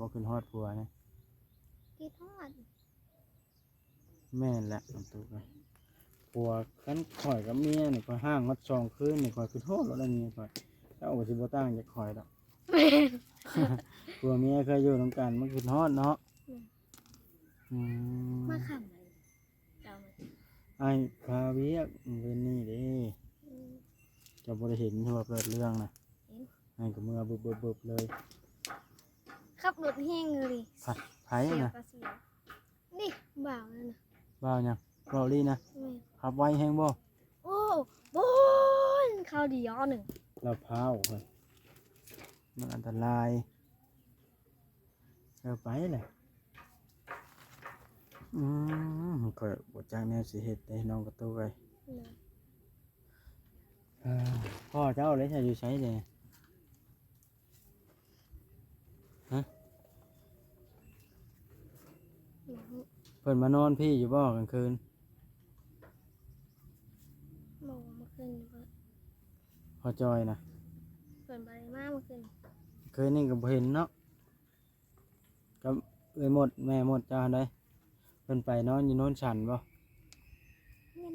ບໍ່ຄິດຮອດຜົວນີ້? ຄິດຮອດ. ແມ່ນແຫຼະນ້ອງຕຸກເອີຍ ຜົວ ຄັນຂ້ອຍກັບເມຍນີ້ ຂ້ອຍຮ້າງຮອດສອງຄືນນີ້ ຂ້ອຍຄິດຮອດໂລດ ອັນນີ້ຂ້ອຍ ເຈົ້າກໍຊິບໍ່ຕ່າງຈາກຂ້ອຍດອກ. ແມ່ນ ຜົວເມຍເຄີຍຢູ່ນຳກັນ ມັນຄິດຮອດເນາະ. ແມ່ນ ອືມ ມາຄ່ຳໃດເຈົ້າມາ? ອ້າຍພາວຽກເວັນນີ້ເດ້. ອືມ ເຈົ້າບໍ່ໄດ້ເຫັນ ຄືວ່າເກີດເລື່ອງນະ? ເຫັນ ອ້າຍກໍເມືອບຶບໆໆເລີຍ. ຂັບລົດແຮງອີ່ຫຼີ. ໃຜ ໃຜນະ? ສຽວກໍສຽວ. ນີ້ບ່າວນັ້ນນະ. ບ່າວຫຍັງ? ບ່າວລີນະ? ແມ່ນ. ຂັບໄວແຮງບໍ່? ໂອ້ ໂອ້ຍ ຄາວດຽວໜຶ່ງ ລາວພ້າວເຮີ້ຍ ມັນອັນຕະລາຍ. ເອີ ໄປແຫຼະ. ອືມ ຂ້ອຍບໍ່ຈັກແນວຊິເຮັດເດ້ນ້ອງກະຕຸກເອີຍ. ເອີ ພໍ່ເຈົ້າເດ້ ຢູ່ໃສເດ້? ຮະ? ເພິ່ນມານອນພີ້ຢູ່ບໍ່ກາງຄືນ? ບໍ່ ມື້ຄືນບໍ່. ພໍ່ຈ່ອຍນະ? ເພິ່ນບໍ່ໄດ້ມາມື້ຄືນ. ຄືນນີ້ກໍບໍ່ເຫັນເນາະ ກັບເອື້ອຍມົດ ແມ່ມົດເຈົ້າຫັ້ນໃດ. ເພິ່ນໄປນອນຢູ່ໂນນສັນບໍ່? ແມ່ນ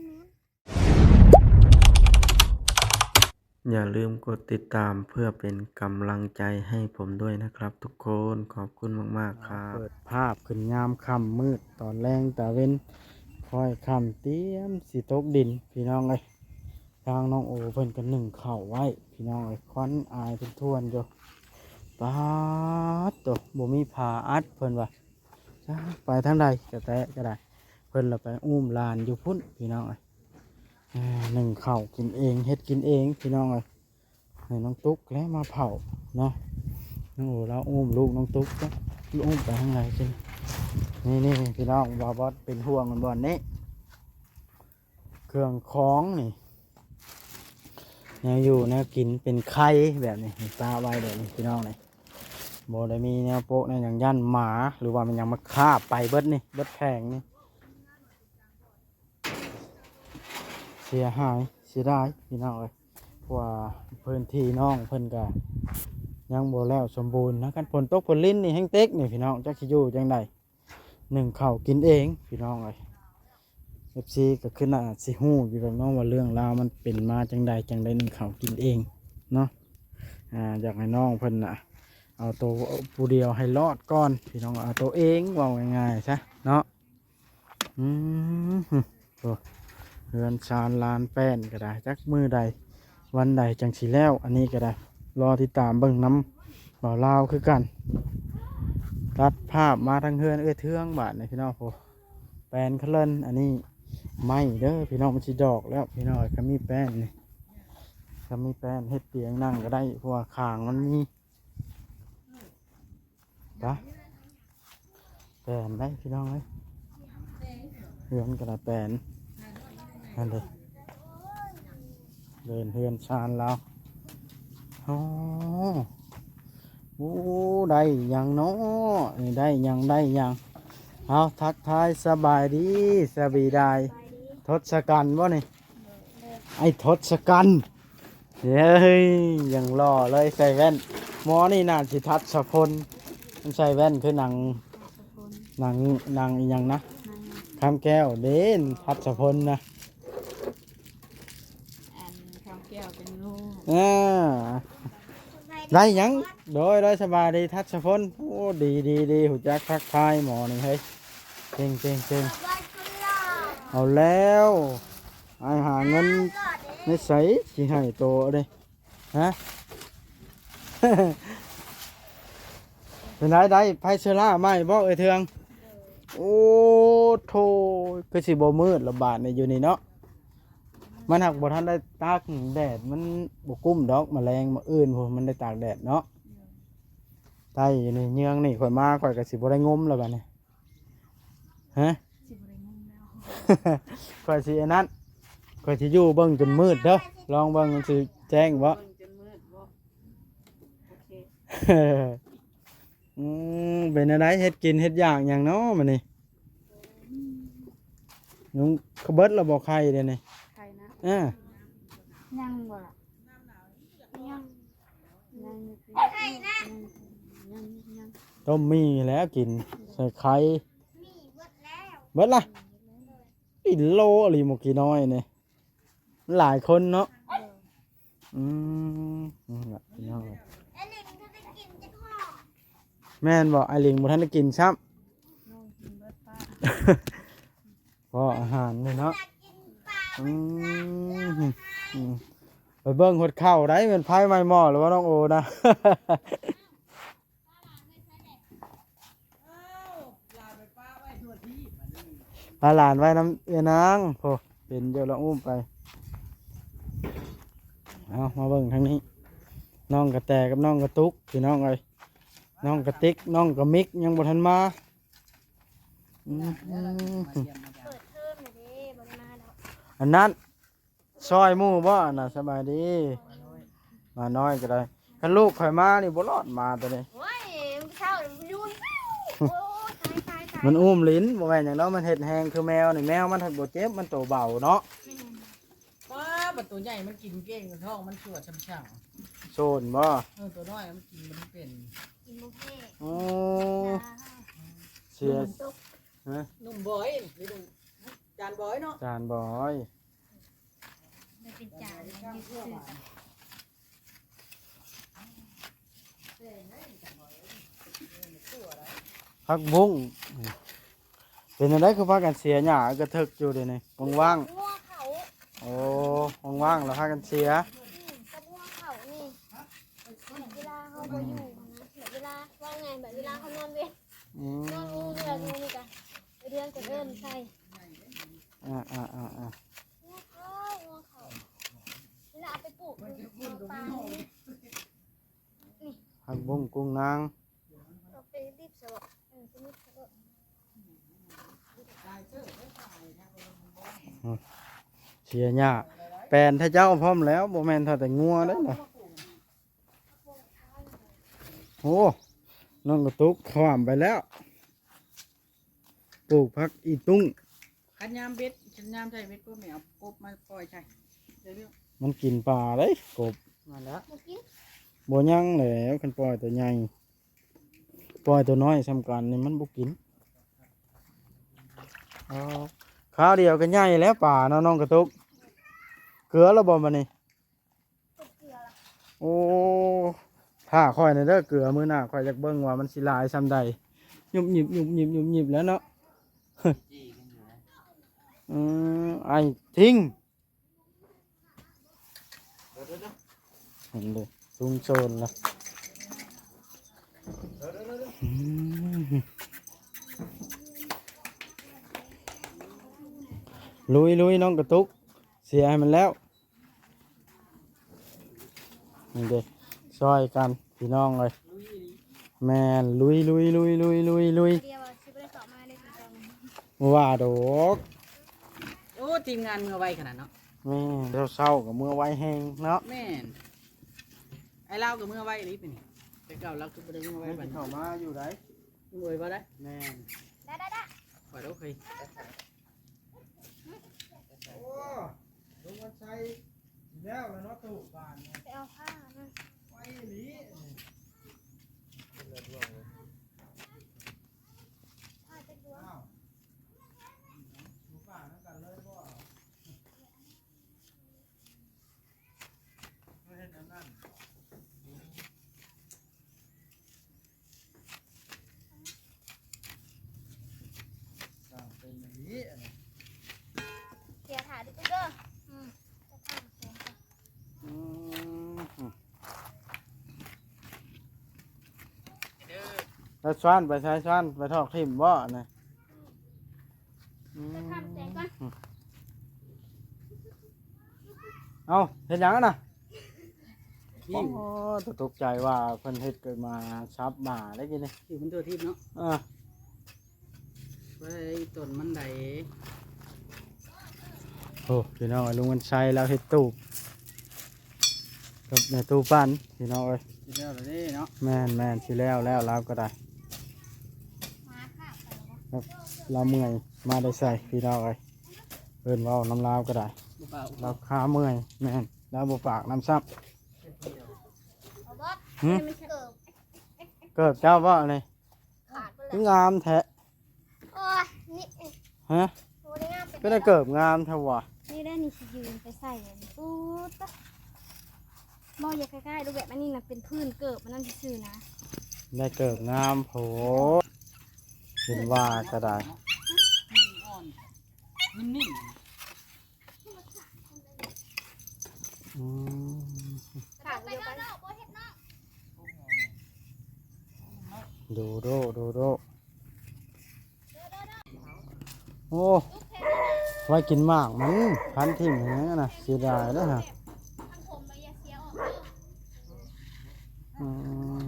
ໆ. อย่าลืมกดติดตามเพื่อเป็นกำลังใจให้ผมด้วยนะครับทุกคน ขอบคุณมากๆ ครับ. ເປີດພາບຂຶ້ນຍາມຄ່ຳມືດ ຕອນແລງຕາເວັນຄ້ອຍຄ່ຳ ຕຽມຊິຕົກດິນ ພີ່ນ້ອງເອີຍ. ທາງນ້ອງໂອເພິ່ນກໍໜຶ້ງເຂົ້າໄວ້ ພີ່ນ້ອງເອີຍ ຄວັນອາຍທວນໆຢູ່. ປາດໂຕ ບໍ່ມີຜ້າອັດ ເພິ່ນວ່າ ຈັກໄປທາງໃດ ກະແຕະກໍໄດ້. ເພິ່ນລະໄປອຸ້ມຫຼານຢູ່ພຸ້ນ ພີ່ນ້ອງເອີຍ. ອ່າ ໜຶ້ງເຂົ້າກິນເອງ ເຮັດກິນເອງ ພີ່ນ້ອງເອີຍ. ໃຫ້ນ້ອງຕຸກແຫຼະມາເຝົ້າເນາະ. ນ້ອງໂອລາວອຸ້ມລູກນ້ອງຕຸກ ຈັກອຸ້ມໄປທາງໃດຊິ. ນີ້ໆ ພີ່ນ້ອງ ບ່າວບອດເປັນຫ່ວງບ່ອນນີ້ ເຄື່ອງຂອງນີ້ ແນວຢູ່ແນວກິນເປັນໄຂ່ແບບນີ້ ປະໄວ້ແບບນີ້ ພີ່ນ້ອງນີ້. ບໍ່ໄດ້ມີແນວໂປະແນວຫຍັງ ຢ້ານໝາ ຫຼືວ່າແມ່ນຫຍັງມາຄາບໄປເບິດນີ້ ເບິດແຜງນີ້. ເສຍຫາຍ ເສຍດາຍ ພີ່ນ້ອງເອີຍ ເພາະວ່າພື້ນທີ່ນ້ອງເພິ່ນກະຍັງບໍ່ແລ້ວສົມບູນນະ. ຄັນຝົນຕົກຝົນລິນນີ້ແຮງເຕັກນີ້ ພີ່ນ້ອງ ຈັກຊິຢູ່ຈັ່ງໃດ. ໜຶ້ງເຂົ້າກິນເອງ ພີ່ນ້ອງເອີຍ. ເອັຟຊີກໍຄືໜ້າຊິຮູ້ຢູ່ດອກເນາະ ວ່າເລື່ອງລາວມັນເປັນມາຈັ່ງໃດ ຈັ່ງໄດ້ໜຶ້ງເຂົ້າກິນເອງເນາະ. ອ່າ ຢາກໃຫ້ນ້ອງເພິ່ນນະ ເອົາໂຕຜູ້ດຽວໃຫ້ລອດກ່ອນ ພີ່ນ້ອງ ເອົາໂຕເອງ ເວົ້າງ່າຍໆຊະເນາະ. ອືມ ໂອ້ ເຮືອນຊານລານແປ້ນກໍໄດ້ ຈັກມື້ໃດວັນໃດຈັ່ງຊິແລ້ວ. ອັນນີ້ກໍໄດ້ ລໍຕິດຕາມເບິ່ງນຳບ່າວລາວຄືກັນ. ຕັດພາບມາທາງເຮືອນເອື້ອຍເທືອງບາດນີ້ ພີ່ນ້ອງ. ໂອ້ ແປ້ນຂະເລີນ ອັນນີ້ໄມ້ເດີ ພີ່ນ້ອງ ມັນຊິດອກແລ້ວ ພີ່ນ້ອງ. ຄັນມີແປ້ນນີ້ ຄັນມີແປ້ນເຮັດຕຽງນັ່ງກໍໄດ້ ເພາະວ່າຄາງມັນມີ. ປະ ແປນໄດ້ພີ່ນ້ອງເອີຍ ເຮືອນກະລະແປນ ນັ້ນເດ້ ເດີນເຮືອນຊານລາວ. ໂອ້ ໂອ້ ໄດ້ຫຍັງເນາະ ນີ້ໄດ້ຫຍັງ ໄດ້ຫຍັງ. ເອົາ ທັກທາຍສະບາຍດີ ສະບາຍດີ ທົດສະກັນບໍ່ນີ້? ໄອ້ທົດສະກັນ ເຮີ້ຍ ຍັງຫຼໍ່ເລີຍ ໃສ່ແວ່ນ. ໝໍນີ້ໜ້າຊິທັດສະພົນ ມັນໃສ່ແວ່ນຄືໜັງ ໜັງ ໜັງອີ່ຫຍັງນະ ຄຳແກ້ວເດ້ ທັດສະພົນນະ. ອັນຄຳແກ້ວເປັນລູກ ເອີ ໄດ້ຫຍັງ? ໂດຍ ໂດຍ ສະບາຍດີທັດສະພົນ. ໂອ້ ດີ ດີ ດີ ຮູ້ຈັກທັກທາຍໝໍນີ້ເຮີ້ຍ ເກັ່ງ ເກັ່ງ ເກັ່ງ. ເອົາແລ້ວ ອ້າຍຫາເງິນໃນໃສຊິໃຫ້ໂຕເດ້ ຮະ? ເປັນໃດ ໄດ້ໄຟໂຊລາໃໝ່ບໍ່ເອື້ອຍເທືອງ? ໂອ້ໂທ້ ຄືຊິບໍ່ມືດລະບາດນີ້ຢູ່ນີ້ເນາະ. ມັນຫາກບໍ່ທັນໄດ້ຕາກແດດ ມັນບໍ່ກຸ້ມດອກ ມະແລງມື້ອື່ນພຸ້ນມັນໄດ້ຕາກແດດເນາະ. ໄດ້ຢູ່ນີ້ ເຍືອງນີ້ ຂ້ອຍມາ ຂ້ອຍກໍຊິບໍ່ໄດ້ງົມລະບາດນີ້. ຮະ? ຊິບໍ່ໄດ້ງມແລ້ວ ຂ້ອຍຊິອັນນັ້ນ ຂ້ອຍຊິຢູ່ເບິ່ງຈົນມືດເດີ ລອງເບິ່ງມັນຊິແຈ້ງບໍ່ ເບິ່ງຈົນມືດບໍ່? ໂອເຄ. ອືມ ເປັນແນວໃດ ເຮັດກິນເຮັດຢາກຫຍັງເນາະມື້ນີ້? ຍັງ ເບິດແລ້ວບໍ່ໄຂ່ດຽວນີ້? ໄຂ່ນະ? ເອີ ຍັງບໍ່ລະ? ຍັງ ຍັງ ຍັງ ຍັງ ຍັງ ຍັງ. ຕົ້ມໝີ່ແລ້ວກິນ ໃສ່ໄຂ່. ເບິດລະ ກິໂລອີ່ຫຼີໝົກກີນ້ອຍນີ້ ຫຼາຍຄົນເນາະ. ອືມ ນີ້ລະພີ່ນ້ອງເອີຍ ແມ່ນບໍ່? ອ້າຍລິງບໍ່ທັນໄດ້ກິນຊ້ຳ ພໍອາຫານນີ້ເນາະ. ອືມ ອືມ ໄປເບິ່ງຫົດເຂົ້າໄດ໋ ແມ່ນໄຟໄໝ້ໝໍ້ຫຼືວ່ານ້ອງໂອນະ? ພາຫຼານໄວ້ນຳເອື້ອຍນາງ ໂອ້ ເປັນຢູ່ລະ ອຸ້ມໄປ. ເອົາ ມາເບິ່ງທາງນີ້ ນ້ອງກະແຕກັບນ້ອງກະຕຸກ ພີ່ນ້ອງເອີຍ ນ້ອງກະຕິກ ນ້ອງກະມິກ ຍັງບໍ່ທັນມາ. ອືມ ເປີດເທີມແລ້ວເດ້ ບໍ່ໄດ້ມາດອກ. ອັນນັ້ນ ຊ່ອຍໝູ່ບໍ່ ອັນນັ້ນ? ສະບາຍດີ ໝານ້ອຍກໍໄດ້. ຄັນລູກຂ້ອຍມານີ້ບໍ່ລອດ ໝາໂຕນີ້. ໂອ້ຍ ເຊົ້າຢູ່ ໂອ້ຍ ຕາຍ ຕາຍ ຕາຍ ມັນອຸ້ມຫຼິ້ນ ບໍ່ແມ່ນຫຍັງດອກ ມັນເຮັດແຮງຄືແມວນີ້. ແມວມັນບໍ່ເຈັບ ມັນໂຕເບົາເນາະ. ແມ່ນ ປ້າ ບັດໂຕໃຫຍ່ມັນກິນເກັ່ງ ທ້ອງມັນຊວດຊ່ຳໆ. ໂຊນບໍ່? ເອີ ໂຕນ້ອຍມັນກິນບໍ່ທັນເປັນ ກິນບໍ່ເກັ່ງ. ໂອ້ ເສຍ ໜຸ່ມ ຮະ? ໜຸ່ມບອຍ ຫຼືໜຸ່ມ ຈານບອຍເນາະ ຈານບອຍ. ມັນເປັນຈານ ຜັກບຸ້ງ ເປັນຈັ່ງໃດຄືພາກັນເສຍຫຍ້າກະເຖິກຢູ່ດຽວນີ້? ວ່າງໆ ງົວເຂົ້າ. ໂອ້ ວ່າງໆ ແລ້ວພາກັນເສຍ. ອືມ ກັບງົວເຂົ້ານີ້ ເວລາເຮົາບໍ່ຢູ່ນະ ເວລາ ເວົ້າງ່າຍແບບເວລາເຮົານອນເວັນ ອືມ ນອນງູເຫຼືອງ ງູນີ້ກະ ເດືອນກະເອີ້ນໃສ່. ອ່າໆໆໆ ງົວເຂົ້າ ງົວເຂົ້າ ນີ້ລະເອົາໄປປູກຢູ່ປາງນີ້. ຜັກບຸ້ງກຸ້ງນາງ ເອົາໄປດິບຊະເບາະ. ເອີ ໄປດິບຊະເບາະ. ອືມ ເສຍຫຍ້າ ແປນຖ້າເຈົ້າພ້ອມແລ້ວ ບໍ່ແມ່ນຖ້າແຕ່ງົວເດ້ນະ. ໂອ້ ນ້ອງກະຕຸກຂ້າມໄປແລ້ວ ປູກຜັກອີຕຸ້ງ. ຄັນຍາມເບັດ ຄັນຍາມໃສ່ເບັດກໍແມ່ເອົາກົບມາປ່ອຍໃສ່ ເດີ ມັນກິນປາເດ້ກົບ. ນັ້ນແຫຼະ ບໍ່ກິນ ບໍ່ຍັງແລ້ວ ຄັນປ່ອຍໂຕໃຫຍ່ ປ່ອຍໂຕນ້ອຍສ່ຳກັນນີ້ມັນບໍ່ກິນ. ເອົາ ຄາວດຽວກໍໃຫຍ່ແລ້ວປາເນາະ ນ້ອງກະຕຸກ. ເກືອແລ້ວບໍ່ບັດນີ້? ໂອ້ ຖ້າຂ້ອຍແດ່ເດີ ເກືອ ມື້ໜ້າຂ້ອຍຢາກເບິ່ງວ່າມັນຊິຫຼາຍສ່ຳໃດ. ຍຸບຍິບ ຍຸບຍິບ ຍຸບຍິບແລ້ວເນາະ. ອືມ ອ້າຍທິງ ເຫັນເດ້ ລຸງໂຊນລະ. ອືມ ລຸຍໆ ນ້ອງກະຕຸກ ເສຍໃຫ້ມັນແລ້ວ. ນີ້ເດ້ ຊ່ອຍກັນພີ່ນ້ອງເອີຍ. ແມ່ນ ລຸຍໆໆໆໆ ດຽວວ່າຊິບໍ່ໄດ້ເຂົ້າມາເດ້ ບໍ່ວ່າດອກ. ໂອ້ ທີມງານເມືອໄວຂະໜາດເນາະ. ແມ່ນ ເຊົ້າໆກໍເມືອໄວແຮງເນາະ. ແມ່ນ ອ້າຍລາວກໍເມືອໄວອີ່ຫຼີປີນີ້ ແຕ່ເກົ່າລາວຄືບໍ່ໄດ້ເມືອໄວປານນີ້. ເຂົ້າມາຢູ່ໃດ ເມືອໄວບໍ່ໄດ້. ແມ່ນ ໄດ້ໆໆ ໄປໂອເຄ. ໂອ້ ລົງມາໃສ່ແລ້ວລະເນາະ ຕູ້ບາດນີ້ ໄປເອົາຜ້າມາ ໄວອີ່ຫຼີ. ອ້າວ ບໍ່ປານຳກັນເລີຍບໍ່? ເຮັດອັນນັ້ນ ສ້າງເປັນອັນນີ້ ເສຍຖ້າເດີ ອືມ ອືມ ແລ້ວຊວນໄປໃສ? ຊວນໄປຖອກຖິ້ມບໍ່ນະ? ອືມ ເອົ້າ ເຮັດຫຍັງນະ? ໂອ້ ຕົກໃຈວ່າເພິ່ນເຮັດເກີດມາສັບໝາໄດ້ກິນນີ້ ຢູ່ມັນທົ່ວທີບເນາະ. ເອີ ໄປຕົ້ນມັນໄດ. ໂອ້ ພີ່ນ້ອງ ລຸງວັນໄຊລາວເຮັດຕູບກັບແມ່ຕູ້ປັນ ພີ່ນ້ອງເອີຍ. ຊິແລ້ວແລ້ວເດ້ເນາະ. ແມ່ນໆ ຊິແລ້ວແລ້ວ ລາວກໍໄດ້ ລາວເມື່ອຍມາແຕ່ໃສ ພີ່ນ້ອງເອີຍ. ເອີ້ນເວົ້ານຳລາວກໍໄດ້ ລາວຄາເມື່ອຍ. ແມ່ນ ລາວບໍ່ປາກນຳຊ້ຳ. ຫື? ເກີບເຈົ້າບໍ່ນີ້? ຄືງາມແທ້. ໂອ້ຍ ນີ້ ຮະ? ໂອ້ ໄດ້ງາມ ເປັນໄດ້ເກີບງາມແທ້ຫວາ? ນີ້ແຫຼະ ນີ້ຊິຢືມໄປໃສ່ອັນ ປູດຕະ ບໍ່ ຢາກໃກ້ໆ ຮູບແບບອັນນີ້ນະ ເປັນພື້ນເກີບອັນນັ້ນຊື່ໆນະ. ໄດ້ເກີບງາມໂພດ ເຫັນວ່າກໍໄດ້. ອືມ ຂ້າງດຽວກັນ ໂດໂດ ໂດໂດ. ໂອ້ ໄວ້ກິນໝາກມັນ ພັນຖິ້ມແຮງນະ ເສຍດາຍເດ້ອ. ອືມ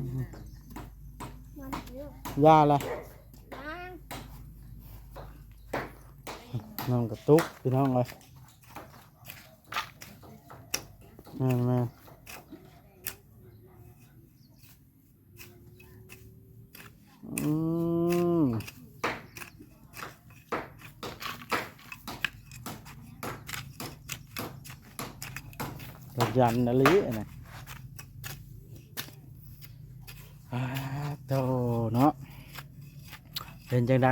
ຢ່າລະ ນ້ຳກະຕຸກ ພີ່ນ້ອງເອີຍ. ແມ່ນໆ ອືມ ຂະຫຍັນອີ່ຫຼີອັນນີ້ ປາດໂທ້ເນາະ. ເປັນຈັ່ງໃດ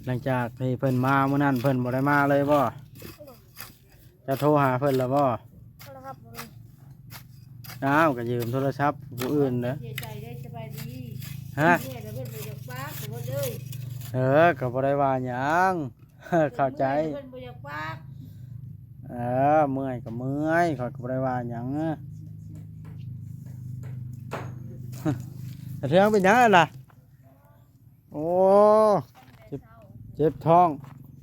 ຫຼັງຈາກທີ່ເພິ່ນມາມື້ນັ້ນ ເພິ່ນບໍ່ໄດ້ມາເລີຍບໍ່? ເຈົ້າໂທຫາເພິ່ນແລ້ວບໍ່? ໂທລະສັບບໍ່ມີ. ອ້າວ ກໍຢືມໂທລະສັບຜູ້ອື່ນເດີ. ເສຍໃຈເດີ ສະບາຍດີ. ຮະ? ເມຍລະເພິ່ນບໍ່ຢາກປາກ ກໍບໍ່ເລີຍ. ເອີ ກໍບໍ່ໄດ້ວ່າຫຍັງ ເຂົ້າໃຈ. ເມື່ອຍເພິ່ນບໍ່ຢາກປາກ. ເອີ ເມື່ອຍກໍເມື່ອຍ ຂ້ອຍກໍບໍ່ໄດ້ວ່າຫຍັງ. ສະເທືອງເປັນຫຍັງຫັ້ນນະ? ໂອ້ ເຈັບ ເຈັບທ້ອງ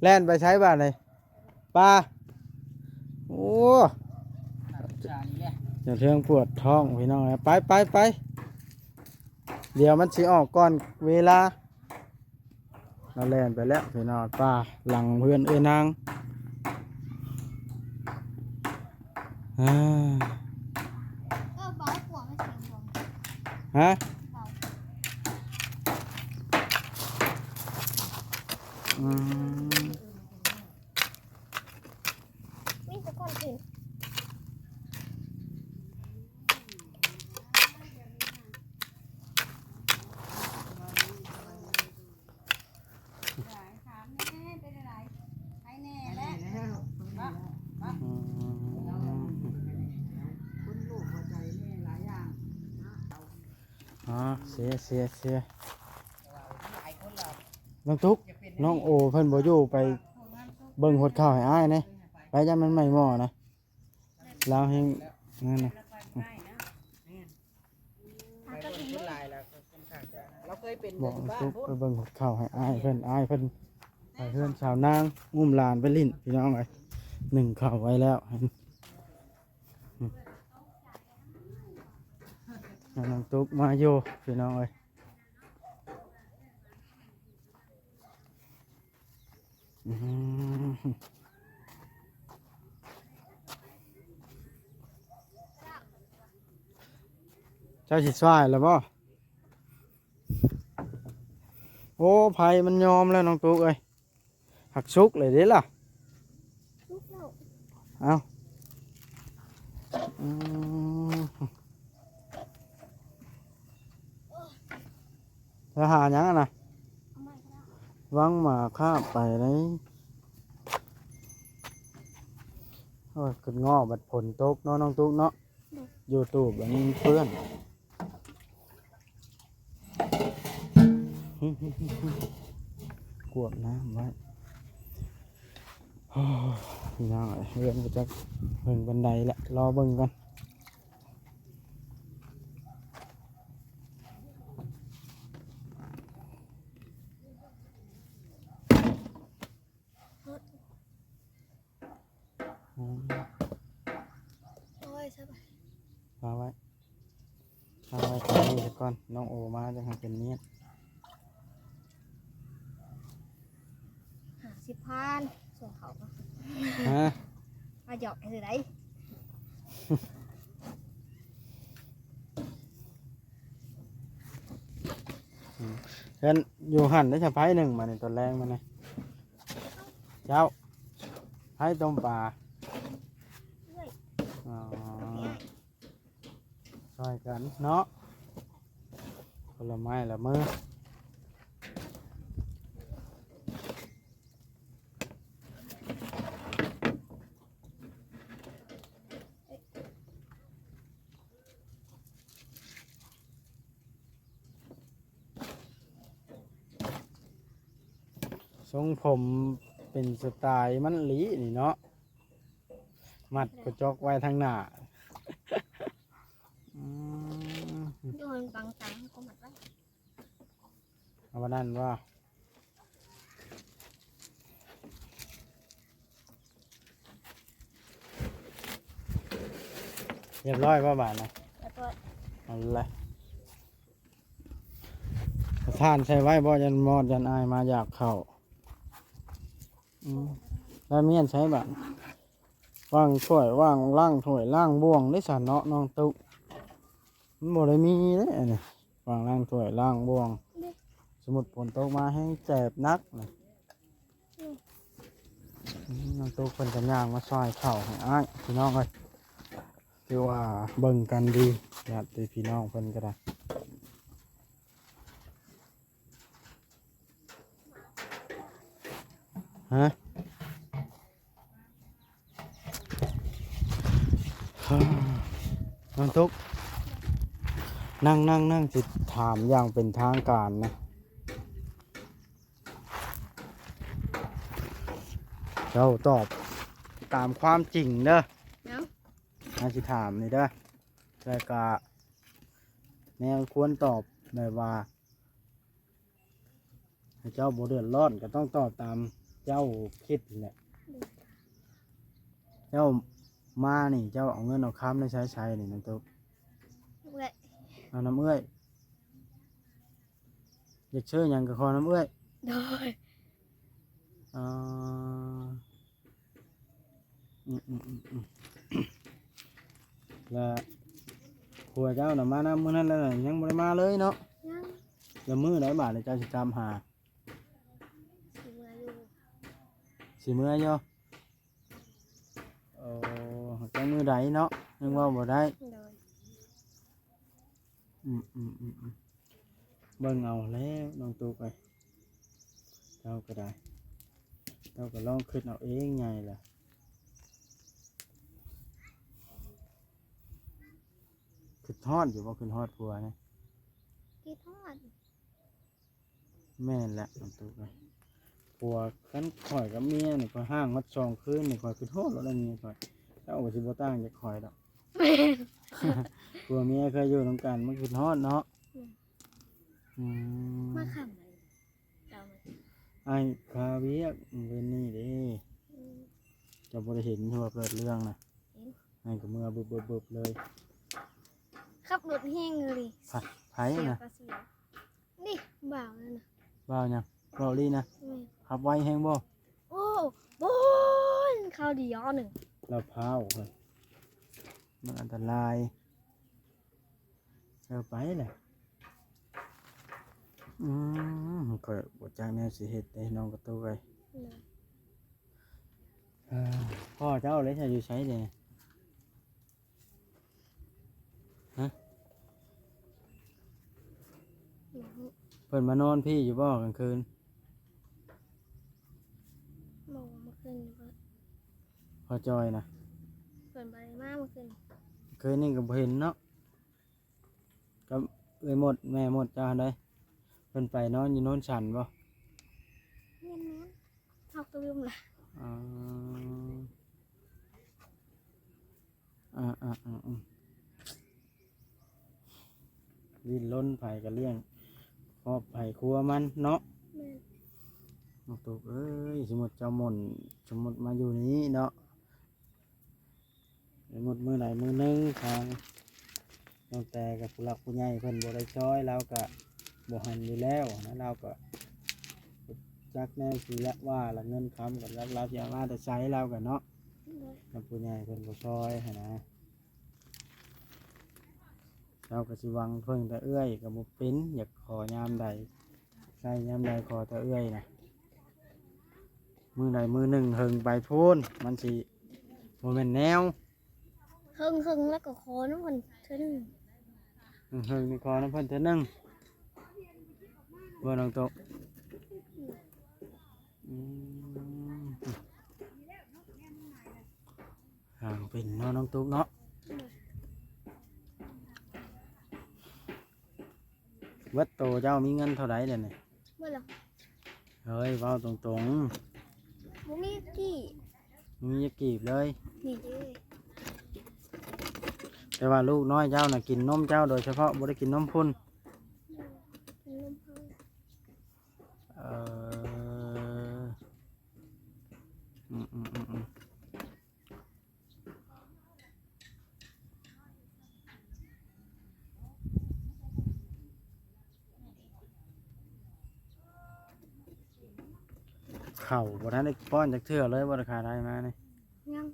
ແລ່ນໄປໃສບາດນີ້? ປາ ໂອ້ ສະເທືອງປວດທ້ອງພີ່ນ້ອງເອີຍ. ໄປ ໄປ ໄປ ດຽວມັນຊິອອກກ່ອນເວລາ. ລາວແລ່ນໄປແລ້ວພີ່ນ້ອງ ປາ ຫຼັງເຮືອນເອື້ອຍນາງ. ອາ ເອີ ເບົາກວ່າມັນເສຍງດວງ. ຮະ? ເບົາ. ອືມ ມີແຕ່ກ້ອນຫີນ. ຖາມແດ່ ເປັນຈັ່ງໃດ? ໄຄແນ່ແລ້ວ. ອືມ ອໍ ເສຍ ເສຍ ເສຍ. ນ້ອງຕຸກ ນ້ອງໂອເພິ່ນບໍ່ຢູ່ ໄປເບິ່ງຫົດເຂົ້າໃຫ້ອ້າຍແດ່. ໄປ ຢ້ານມັນໄໝ້ໝໍ້ນະ. ລາວແຮງນັ້ນນະ ໄປຄົນຫຼາຍແລ້ວ ເພິ່ນຂ້າງຈະ ລາວເຄີຍເປັນ ບອກຕຸກໄປເບິ່ງເຂົ້າໃຫ້ອ້າຍເພິ່ນ ອ້າຍເພິ່ນໄປເຮືອນສາວນາງ ອຸ້ມຫຼານໄປຫຼິ້ນ ພີ່ນ້ອງເອີຍ. ໜຶ້ງເຂົ້າໄວ້ແລ້ວ ອືມ ນ້ອງຕຸກມາຢູ່ ພີ່ນ້ອງເອີຍ. ອືມ ເຈົ້າຊິຊ່ວຍແລ້ວບໍ່? ໂອ້ ໄຟມັນຍອມແລ້ວນ້ອງຕຸກເອີຍ ຫັກສຸກເລີຍເດ້ລະ. ສຸກແລ້ວ ເອົ້າ ອືມ. ໄປຫາຫຍັງຫັ້ນນະ? ຫວັງໝາຄາບໄປເລີຍ. ໂອ້ຍ ຂຶ້ນງໍ້ບັດຝົນຕົກເນາະ ນ້ອງຕຸກເນາະ. ໂດຍ ຢູທູບອັນນີ້ເປື້ອນ ກວດນ້ຳໄວ້. ໂອ້ຍ ພີ່ນ້ອງເອີຍ ເຮືອນບໍ່ຈັກເຖິງປານໃດແຫຼະ ລໍເບິ່ງກ່ອນ. ອືມ ໂອ້ຍ ສະບາຍ ວາງໄວ້ ວາງໄວ້ຕອນນີ້ຊະກ່ອນ ນ້ອງໂອມາຈັ່ງໃຫ້ເປັນເມດ. ຫ້າສິບພັນ ສົ່ງເຂົາ ຮະ? ມາຫຍອກໃຫ້ຊື່ໃດ. ອືມ ເຮືອນຢູ່ຫັ້ນໄດ້ສະໄພໜຶ່ງມາໃນຕອນແລງມານີ້. ເຈົ້າ ໃຜຕົ້ມປາ? ເອື້ອຍ ອໍ ກັບເອື້ອຍ ຊ່ອຍກັນເນາະ ຄົນລະໄມ້ລະມື. ຊົງຜົມເປັນສະໄຕມັນອີ່ຫຼີນີ້ເນາະ ມັດກະຈົກໄວ້ທາງໜ້າ. ອືມ ຢູ່ຫັ້ນບັງຕາ ເຮົາກໍມັດໄວ້. ເອົາອັນນັ້ນບໍ່? ຮຽບຮ້ອຍບໍ່ບາດນະ? ຮຽບຮ້ອຍ. ເອົາລະ ຖ່ານໃສ່ໄວ້ບໍ່? ຢ້ານມອດຢ້ານອາຍມາຢາກເຂົ້າ. ອືມ ແລ້ວມ້ຽນໃສ່ບາດ? ວາງຖ້ວຍ ວາງ ລ້າງຖ້ວຍລ້າງບ່ວງເດ້ຊັ້ນເນາະ ນ້ອງຕຸກ. ມັນບໍ່ໄດ້ມີເດ້ອັນນີ້ ວາງລ້າງຖ້ວຍລ້າງບ່ວງ. ສົມມຸດຝົນຕົກມາແຮງແສບໜັກນະ. ອືມ ນ້ອງຕຸກເພິ່ນກະຍ່າງມາຊ່ອຍເຂົ້າໃຫ້ອ້າຍ ພີ່ນ້ອງເອີຍ. ຖືວ່າເບິ່ງກັນດີ ຍາດຕິພີ່ນ້ອງເພິ່ນກະໄດ້. ຮະ? ນ້ອງຕຸກ ນັ່ງໆໆ ຊິຖາມຢ່າງເປັນທາງການນະ. ເຈົ້າຕອບຕາມຄວາມຈິງເດີ. ເອົ້າ ເຮົາຊິຖາມນີ້ເດີ ແລ້ວກະແນວຄວນຕອບ ແບບວ່າ ໃຫ້ເຈົ້າບໍ່ເດືອດຮ້ອນ ກະຕ້ອງຕອບຕາມເຈົ້າຄິດຫັ້ນແຫຼະ. ເຈົ້າມານີ້ ເຈົ້າເອົາເງິນເອົາຄຳໃນໃສໃຊ້ນີ້ ນ້ອງຕຸກ? ເອື້ອຍ. ເອົານຳເອື້ອຍ. ຢາກຊື້ຫຍັງກະຂໍນຳເອື້ອຍ. ໂດຍ. ອໍ ອືມ ອືມ ອືມ ອືມ ລະຜົວເຈົ້ານະມານຳມື້ນັ້ນແລ້ວນະ ຍັງບໍ່ໄດ້ມາເລີຍເນາະ? ຍັງ. ລະມື້ໃດບາດນີ້ເຈົ້າຊິຕາມຫາ? ຊິເມືອຢູ່ ຊິເມືອຢູ່. ໂອ້ ຈັກມື້ໃດເນາະ ຍັງເວົ້າບໍ່ໄດ້. ໂດຍ. ອືມ ອືມ ອືມ ອືມ ເບິ່ງເອົາແລ້ວນ້ອງຕຸກເອີຍ ເຈົ້າກະໄດ້ ເຈົ້າກະລອງຄຶດເອົາເອງໃຫຍ່ລະ. ຄຶດຮອດຢູ່ບໍ່? ຄຶດຮອດຜົວນະ? ຄຶດຮອດ. ແມ່ນແຫຼະນ້ອງຕຸກເອີຍ ຜົວ ຄັນຂ້ອຍກັບເມຍນີ້ ຂ້ອຍຮ້າງຮອດສອງຄືນນີ້ ຂ້ອຍຄຶດຮອດໂລດເລີຍເມຍຂ້ອຍ. ເຈົ້າກະຊິບໍ່ຕ່າງຈາກຂ້ອຍດອກ. ແມ່ນ. ຜົວເມຍເຄີຍຢູ່ນຳກັນ ມັນຄຶດຮອດເນາະ. ແມ່ນ. ອືມ ມາຄ່ຳໃດເຈົ້າ? ອ້າຍຄາວຽກເວັນນີ້ເດ້. ອືມ ເຈົ້າບໍ່ໄດ້ເຫັນ ຄືວ່າເກີດເລື່ອງນະ? ເຫັນ. ອ້າຍກະເມືອບຶບໆໆເລີຍ. ຂັບລົດແຮງເລີຍ. ໃຜ ໃຜນະ? ນີ້ບ່າວນັ້ນນະ. ບ່າວຫຍັງ? ບ່າວລີນະ? ແມ່ນ. ຂັບໄວແຮງບໍ່? ໂອ້ ໂອ້ຍ ຄາວດຽວໜຶ່ງ ລາວພ້າວເຮີ້ຍ ມັນອັນຕະລາຍ. ເອີ ໄປແຫຼະ. ອືມ ຂ້ອຍບໍ່ຈັກແນວຊິເຮັດເດ້ ນ້ອງກະຕຸກເອີຍ. ໂດຍ. ເອີ ພໍ່ເຈົ້າເດ້ ຢູ່ໃສເດ້? ຮະ? ບໍ່ຮູ້. ເພິ່ນມານອນພີ້ຢູ່ບໍ່ກາງຄືນ? ບໍ່ ມື້ຄືນນີ້ບໍ່. ພໍ່ຈ່ອຍນະ? ເພິ່ນບໍ່ໄດ້ມາມື້ຄືນ. ຄືນນີ້ກະບໍ່ເຫັນເນາະ ກັບເອື້ອຍມົດ ແມ່ມົດເຈົ້າຫັ້ນໃດ. ເພິ່ນໄປນອນຢູ່ໂນນສັນບໍ່? ແມ່ນໆ ເຮົາກະລືມລະ. ອໍ. ອ່າໆໆໆ ດີ້ນລົນ ໃຜກະລ້ຽງຄອບໃຜຄົວມັນເນາະ. ແມ່ນ. ນ້ອງຕຸກເອີຍ ສົມມຸດເຈົ້າໝົນ ສົມມຸດມາຢູ່ນີ້ເນາະ ສົມມຸດມື້ໃດມື້ໜຶ່ງ ທາງນ້ອງແຕກັບຜູ້ຫຼັກຜູ້ໃຫຍ່ເພິ່ນບໍ່ໄດ້ຊ່ອຍ ລາວກະບໍ່ຫັນຢູ່ແລ້ວຫັ້ນນະ ລາວກະ ຈັກແນວຊິລະວ່າລະ ເງິນຄຳກະຈັກລາວຊິເອົາມາແຕ່ໃສ ລາວກະເນາະ. ໂດຍ. ຄັນຜູ້ໃຫຍ່ເພິ່ນບໍ່ຊ່ອຍຫັ້ນນະ ລາວກະຊິຫວັງເພິ່ງແຕ່ເອື້ອຍກະບໍ່ເປັນ ຢາກຂໍຍາມໃດໃຊ້ຍາມໃດ ຂໍແຕ່ເອື້ອຍນະ. ມື້ໃດມື້ໜຶ່ງເຫິງໄປພຸ້ນ ມັນຊິບໍ່ແມ່ນແນວ. ເຫິງໆ ແລ້ວກະຂໍນຳເພິ່ນເທື່ອໜຶ່ງ. ເຫິງໆ ນີ້ຂໍນຳເພິ່ນເທື່ອໜຶ່ງ ບໍ່ນ້ອງໂຕ? ອືມ ຫາງເປັນເນາະ ນ້ອງຕຸກເນາະ. ອືມ ເບິດໂຕເຈົ້າມີເງິນເທົ່າໃດແລ້ວນີ້? ເບິດແລ້ວ. ເຮີ້ຍ ເວົ້າຕົງໆ ບໍ່ມີກີບ ບໍ່ມີຈັກກີບເລີຍ. ນີ້ເດ້ ແຕ່ວ່າລູກນ້ອຍເຈົ້ານະກິນນົມເຈົ້າໂດຍສະເພາະ ບໍ່ໄດ້ກິນນົມພຸ້ນ. ກິນນົມເຮົາ ເອີ ອືມໆໆໆ ເຂົ້າບໍ່ທັນໄດ້ປ້ອນຈັກເທື່ອເລີຍບໍ່ ໄດ້ຂາຍໄດ້ມານີ້? ຍັງ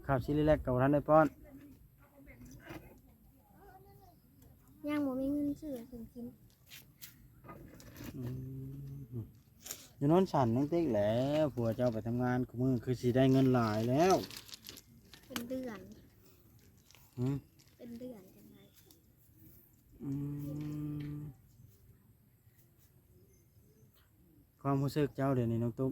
ເຂົ້າຊີຣີແລັກກໍບໍ່ທັນໄດ້ປ້ອນ. ຍັງບໍ່ມີເງິນຊື້ໃຫ້ເພິ່ນກິນ. ອືມ ຢູ່ໂນນສັນນ້ອງຕິກແຫຼະ ຜົວເຈົ້າໄປທຳງານຄູ່ມື້ ຄືຊິໄດ້ເງິນຫຼາຍແລ້ວ. ເປັນເດືອນ ຫືມ ເປັນເດືອນຈັ່ງໃດ. ອືມ ຄວາມຮູ້ສຶກເຈົ້າດຽວນີ້ນ້ອງຕຸກ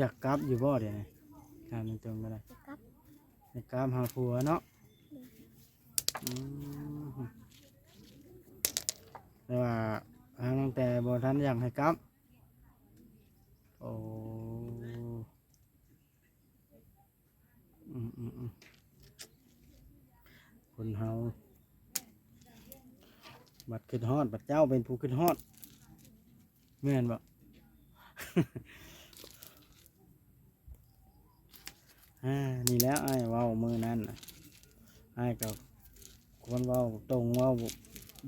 ຢາກກັບຢູ່ບໍ່ດຽວນີ້? ຖາມຕົງໆກໍໄດ້ ຢາກກັບ ຢາກກັບຫາຜົວເນາະ. ອືມ ແຕ່ວ່າທາງນ້ອງແຕບໍ່ທັນຢາກໃຫ້ກັບ. ໂອ້ ອືມໆໆ ຄົນເຮົາບັດຄິດຮອດ ບັດເຈົ້າເປັນຜູ້ຄິດຮອດ ແມ່ນບໍ່? ອາ ນີ້ແຫຼະອ້າຍເວົ້າມື້ນັ້ນນະ ອ້າຍກໍຄວນເວົ້າຕົງ ເວົ້າ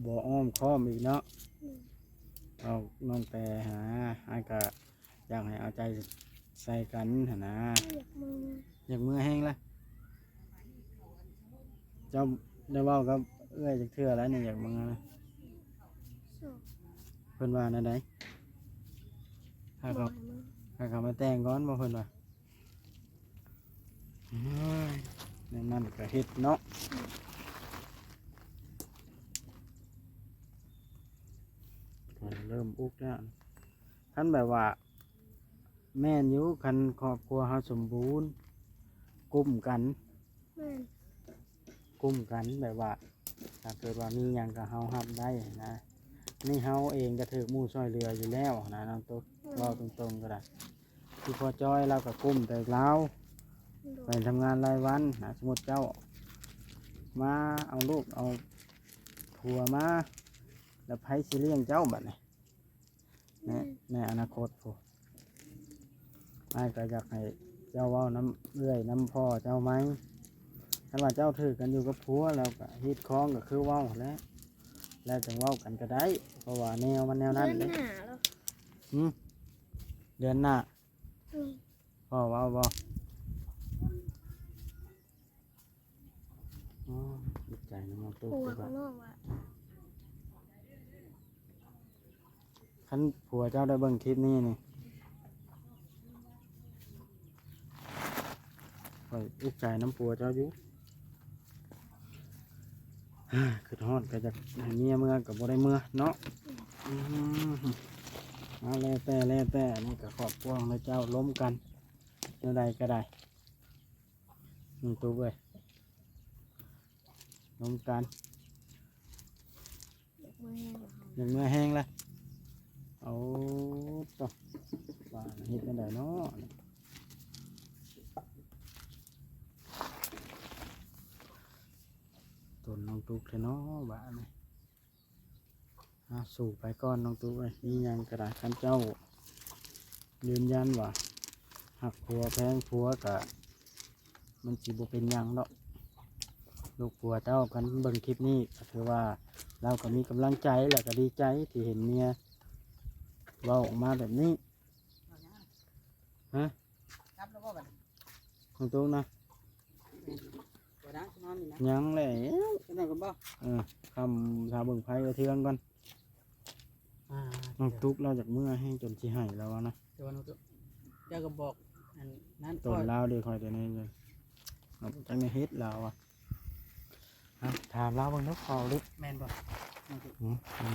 ບໍ່ອ້ອມຄ້ອມອີກເນາະ. ອືມ ເວົ້ານ້ອງແຕຫາ ອ້າຍກໍ ຢາກໃຫ້ເອົາໃຈໃສ່ກັນຫັ້ນນາ. ຢາກເມືອ ຢາກເມືອແຮງລະ. ເຈົ້າໄດ້ເວົ້າກັບເອື້ອຍຈັກເທື່ອແລ້ວນີ້ ຢາກເມືອນະ? ເພິ່ນວ່າແນວໃດ? ໃຫ້ເຂົາ ໃຫ້ເຂົາມາແຕ່ງກ່ອນບໍ່ ເພິ່ນວ່າ? ເອີ ແນວນັ້ນກໍເຮັດເນາະ. ເລີ່ມອຸກແລ້ວ ຄັນແບບວ່າ ແມ່ນຢູ່ ຄັນຄອບຄົວເຮົາສົມບູນ ກຸ້ມກັນ ແມ່ນ ກຸ້ມກັນ ແບບວ່າ ຖ້າເກີດວ່າມີຫຍັງກໍເຮົາຮັບໄດ້ນະ. ນີ້ເຮົາເອງກໍຖືກໝູ່ຊ່ວຍເຫຼືອຢູ່ແລ້ວນະ ນ້ອງຕຸກ ແມ່ນ ເວົ້າຕົງໆກໍໄດ້. ຄືພໍ່ຈ້ອຍລາວກໍກຸ້ມແຕ່ລາວ ໂດຍ ໄປທຳງານລາຍວັນນະ. ສົມມຸດເຈົ້າມາເອົາລູກເອົາຜົວມາ ແລ້ວໃຜຊິລ້ຽງເຈົ້າບັດນີ້? ໃນ ໃນອະນາຄົດພຸ້ນ ອ້າຍກໍຢາກໃຫ້ເຈົ້າເວົ້ານຳເອື້ອຍນຳພໍ່ເຈົ້າໃໝ່. ຄັນວ່າເຈົ້າຖືກກັນຢູ່ກັບຜົວແລ້ວກໍຮີດຄອງກໍຄືເວົ້າຫັ້ນແຫຼະ ແລ້ວຈັ່ງເວົ້າກັນກໍໄດ້ ເພາະວ່າແນວມັນແນວນັ້ນເດ້. ເດືອນໜ້າເນາະ ຫືມ ເດືອນໜ້າ ອືມ ພໍ່ເວົ້າບໍ່? ອໍ ດີໃຈນຳນ້ອງຕຸກ ຜົວຂອງນ້ອງວ່າ ຄັນຜົວເຈົ້າໄດ້ເບິ່ງຄລິບນີ້ນີ້ ຂ້ອຍອຸກໃຈນຳຜົວເຈົ້າຢູ່. ຄິດຮອດກໍຢາກໃຫ້ເມຍເມືອກໍບໍ່ໄດ້ເມືອເນາະ. ອືມ ເອົາ ແລ້ວແຕ່ ແລ້ວແຕ່ ອັນນີ້ກໍຄອບຄົວຂອງເຈົ້າລົມກັນແນວໃດກໍໄດ້. ນ້ອງຕຸກເອີຍ ລົມກັນ ຢາກເມືອແຮງລະ ໂອ້ ໂຕ ວ່າເຮັດແນວໃດເນາະ ຕົນນ້ອງຕຸກແທ້ເນາະບາດນີ້. ອາ ສູ້ໄປກ່ອນນ້ອງຕຸກເອີຍ ມີຫຍັງກໍໄດ້ ຄັນເຈົ້າຢືນຢັນວ່າຮັກຜົວແພງຜົວກະ ມັນຊິບໍ່ເປັນຫຍັງດອກ. ລູກຜົວເຈົ້າຄັນເບິ່ງຄລິບນີ້ກໍຖືວ່າລາວກໍມີກຳລັງໃຈ ແລ້ວກໍດີໃຈທີ່ເຫັນເມຍເວົ້າອອກມາແບບນີ້. ຮະ? ກັບແລ້ວບໍ່ບັດນີ້? ນ້ອງຕຸກນະ? ບໍ່ໄດ້ນອນນີ້ນະ ຍັງແຫຼະ ເອີ ຄ່ຳຖ້າເບິ່ງໄຟກະເທືອງກ່ອນ. ອາ ນ້ອງຕຸກລາວຢາກເມືອແຮງຈົນຊິໄຫ້ແລ້ວວ່ານະ. ແຕ່ວ່ານ້ອງຕຸກ ເຈົ້າກໍບອກອັນນັ້ນ ຕົນລາວເດ້ ຂ້ອຍແຕ່ໃນ ຈັກແນວເຮັດລາວວ່າ. ອາ ຖາມລາວເບິ່ງເດີ ເຂົາເດ້ ແມ່ນບໍ່ນ້ອງຕຸກ? ອືມ ອາ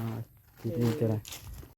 ທີ່ນີ້ກໍໄດ້